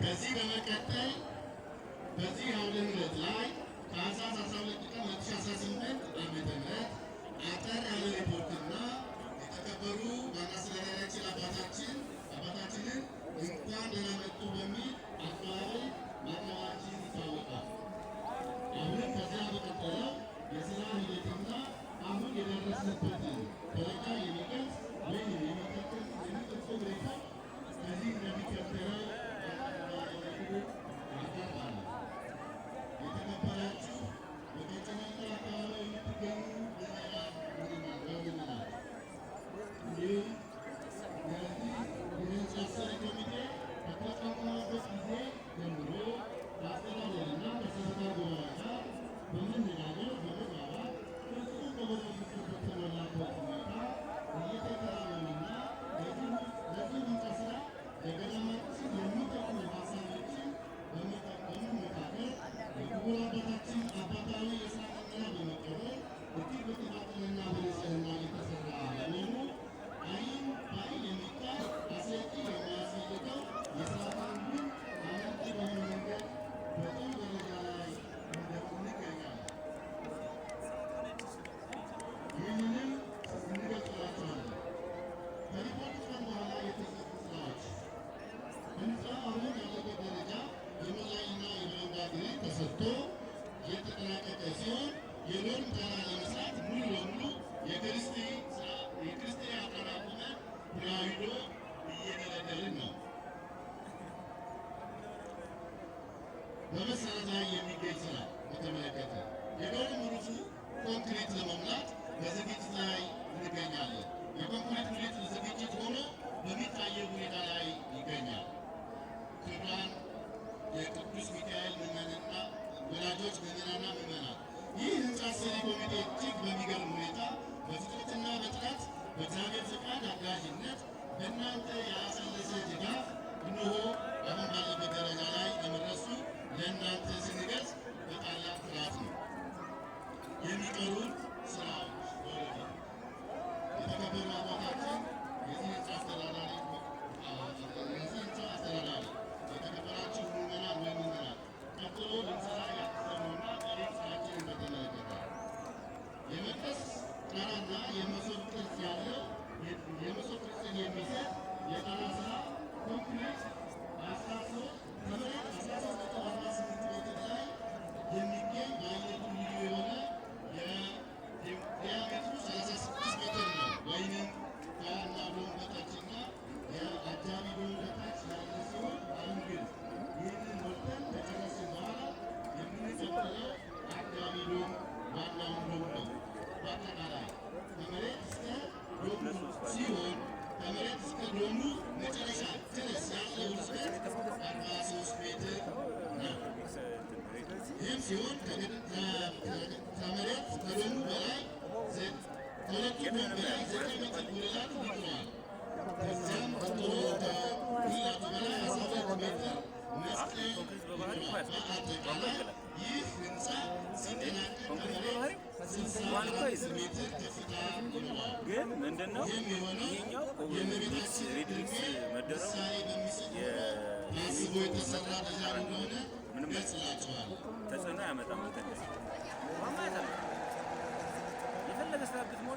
ከዚህ በመቀጠል በዚህ አውደ ምሕረት ላይ ታኅሳስ 12 ቀን 2018 ዓ.ም. አጠር ያለ ሪፖርትና የተከበሩ ዋና አስተዳዳሪያችን አባታችንን እንኳን ደህና መጡ በሚል አቀባበል ማቅረባችን ይታወቃል። አሁንም ከዚያ በቀጠለው የስራ ሂደትና አሁን የደረስንበትን ደረጃ የሚገልጽ ወይም የሚጠቁም ሪፖርት ከዚህ እንደሚከተለው ባለ አቀርባለሁ። የተከበራችሁ በቀጨኔና አካባቢ የምትገኙ ምዕመናን ወምዕመናት፣ እንዲሁም የዚህ የህንፃ ሰሪ ኮሚቴ ከተቋቋመበት ጊዜ ጀምሮ ከአስተዳደርና ከሰበካ ጉባኤ ጋር በመነጋገር፣ በመግባባት፣ ፍጹም በበጎ ፍቅር በተሞላበት ሁኔታ እየተከናወነና ለዚህ ህንፃ ስራ ለገዳማችን የሚጠቅሙ ሀሳቦችን በመመካከር፣ የክቡር አባታችን አባታዊ የስራ መመሪያ በመቀበል እጅግ በተፋጠነና በንጽህና እየተሰራ ለመሆኑ አይን በአይን የሚታይ፣ አሰልቺ የማያስፈልገው የስራ ክንውን አመርቂ በሆነ መንገድ በጥሩ ደረጃ ላይ እንገኛለን። ይህንንም እንገልጽላቸዋለን። ከሪፖርት ቀን በኋላ የተሰሩ ስራዎች፦ ህንፃው አሁን ያለበት ደረጃ የሞዛይክና የበረንዳ ግሪድ ተሰርቶ የተጠናቀቀ ሲሆን የ dorm ጣራ ለመስራት ሙሉ በሙሉ የክርስቲ አጠር አቁመን ፕላውዶ እየደለደልን ነው። በመሰረት ላይ የሚገኝ ስራ በተመለከተ የ dorm roof ኡ ኮንክሪት ለመሙላት በዝግጅት ላይ እንገኛለን። የኮንክሪት ሙሌት ዝግጅት ሆኖ በሚታየው ሁኔታ ላይ ይገኛል። ክቡራን የቅዱስ ሚካኤል ምዕመንና ወላጆች፣ ምዕመናንና ምዕመናት፣ ይህ ህንፃ ሰሪ ኮሚቴ እጅግ በሚገርም ሁኔታ በፍጥነትና በጥራት፣ በእግዚአብሔር ፈቃድ አጋዥነት፣ በእናንተ ያላሰለሰ ድጋፍ እነሆ አሁን ባለበት ደረጃ ላይ ለመድረሱ ለእናንተ ስንገልጽ በታላቅ ኩራት ነው። የሚቀሩን ስራዎች ወደፊት፣ የተከበሩ አባታችን የዚህ ህንፃ አስተዳዳሪ፣ የተከበራችሁ ምዕመናን ወይ ምዕመናት፣ ቀጥሎ ልንሰራ ያሰብነውና ቀሪ ስራችንን በተመለከተ የመቅደስ ጣራና የመሶብ ቅርጽ ያለው የመሶብ ቅርጽን የሚሰጥ የጣራ ስራ ኮንክሪት 13 ከመሬት 13.48 ሜትር ላይ የሚገኝ በአይነቱ ልዩ የሆነ የዲያሜትሩ 36 ሜትር ነው። ወይንም ከዋና dome በታችና የአጃቢ dome በታች ያለ ሲሆን አሁን ግን ይህንን ሞልተን ከጨረስን በኋላ የምንቀጥለው አጃቢ dome ዋናውን dome ነው። በአጠቃላይ ከመሬት እስከ dome ኡ ሲሆን ከመሬት እስከ dome ኡ መጨረሻ ድረስ ያለው ርዝመት 43 ሜትር ነው። ይህም ሲሆን ከመሬት ከ dome ኡ በላይ፣ ከሁለቱ dome በላይ 9 ሜትር ጉልላት ይኖረዋል። ከዚያም ቀጥሎ ከጉልላቱ በላይ 12 ሜትር መስቀል ይኖረዋል። በአጠቃላይ ይህ ህንፃ ሲጠናቀቅ ከመሬት 64 ሜትር ከፍታ ይኖረዋል። ግን ምንድነው ይህም የሆነው ይሄኛው የእመቤታችን ready mix ዕድሜ መደረጉ ምሳሌ በሚሰጥ ታስቦ የተሰራ ዲዛይን እንደሆነ ምንም ገልጽላቸዋለሁ። ተጽዕኖ አያመጣም። እንትን ውሃማ ያመጣም። የፈለገ ስራ ብትሞላ።